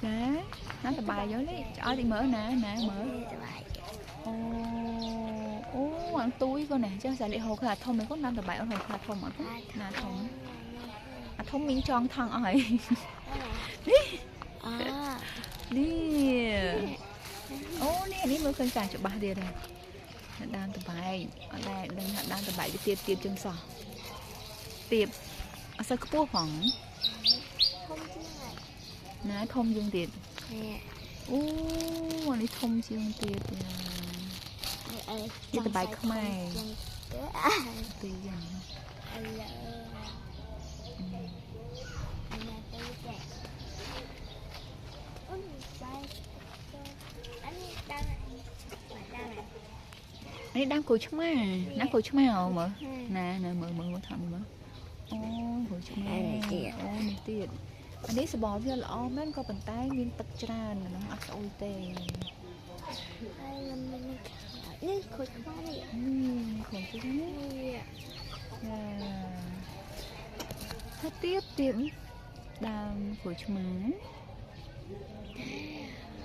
ណាណា តបាយយកនេះ ឲ្យតិចមើលណា ណាមើល តបាយ។ អូអូអានទួយកូនណា ចាសាលីហូ ខ្លះធំឯងកូន ដើមតបាយអូន ខ្លះធំអត់ណា? ធំ អាធំមីងចងថងអស់ហើយនេះ។ អូនេះ អូនេះ នេះមើលឃើញចាច្បាស់ទៀតហើយ ដើមតបែក អត់ដែរដឹងថាដើមតបែកវាទៀបទៀបជាងសោះ ទៀបអត់សូវខ្ពស់ផង ធំជាងហើយណា ធំជាងទៀតនេះ។ អូអានេះធំជាងទៀត នេះតបែកខ្មែរទីយ៉ាង ឥឡូវ នេះដើមក្រូចឆ្មាណា ក្រូចឆ្មា អូមើលណា ណាមើល មើល មើល ថតមើល អូក្រូចឆ្មា អូនេះទៀត អានេះសបល់វាល្អមែន ក៏ប៉ុន្តែមានទឹកច្រើន ហ្នឹងអត់ស្អុយទេ។ ហើយនេះក្រូចឆ្មា នេះក្រូចឆ្មានេះ យ៉ាហើយទៀតទៀត ដើមក្រូចឆ្មា។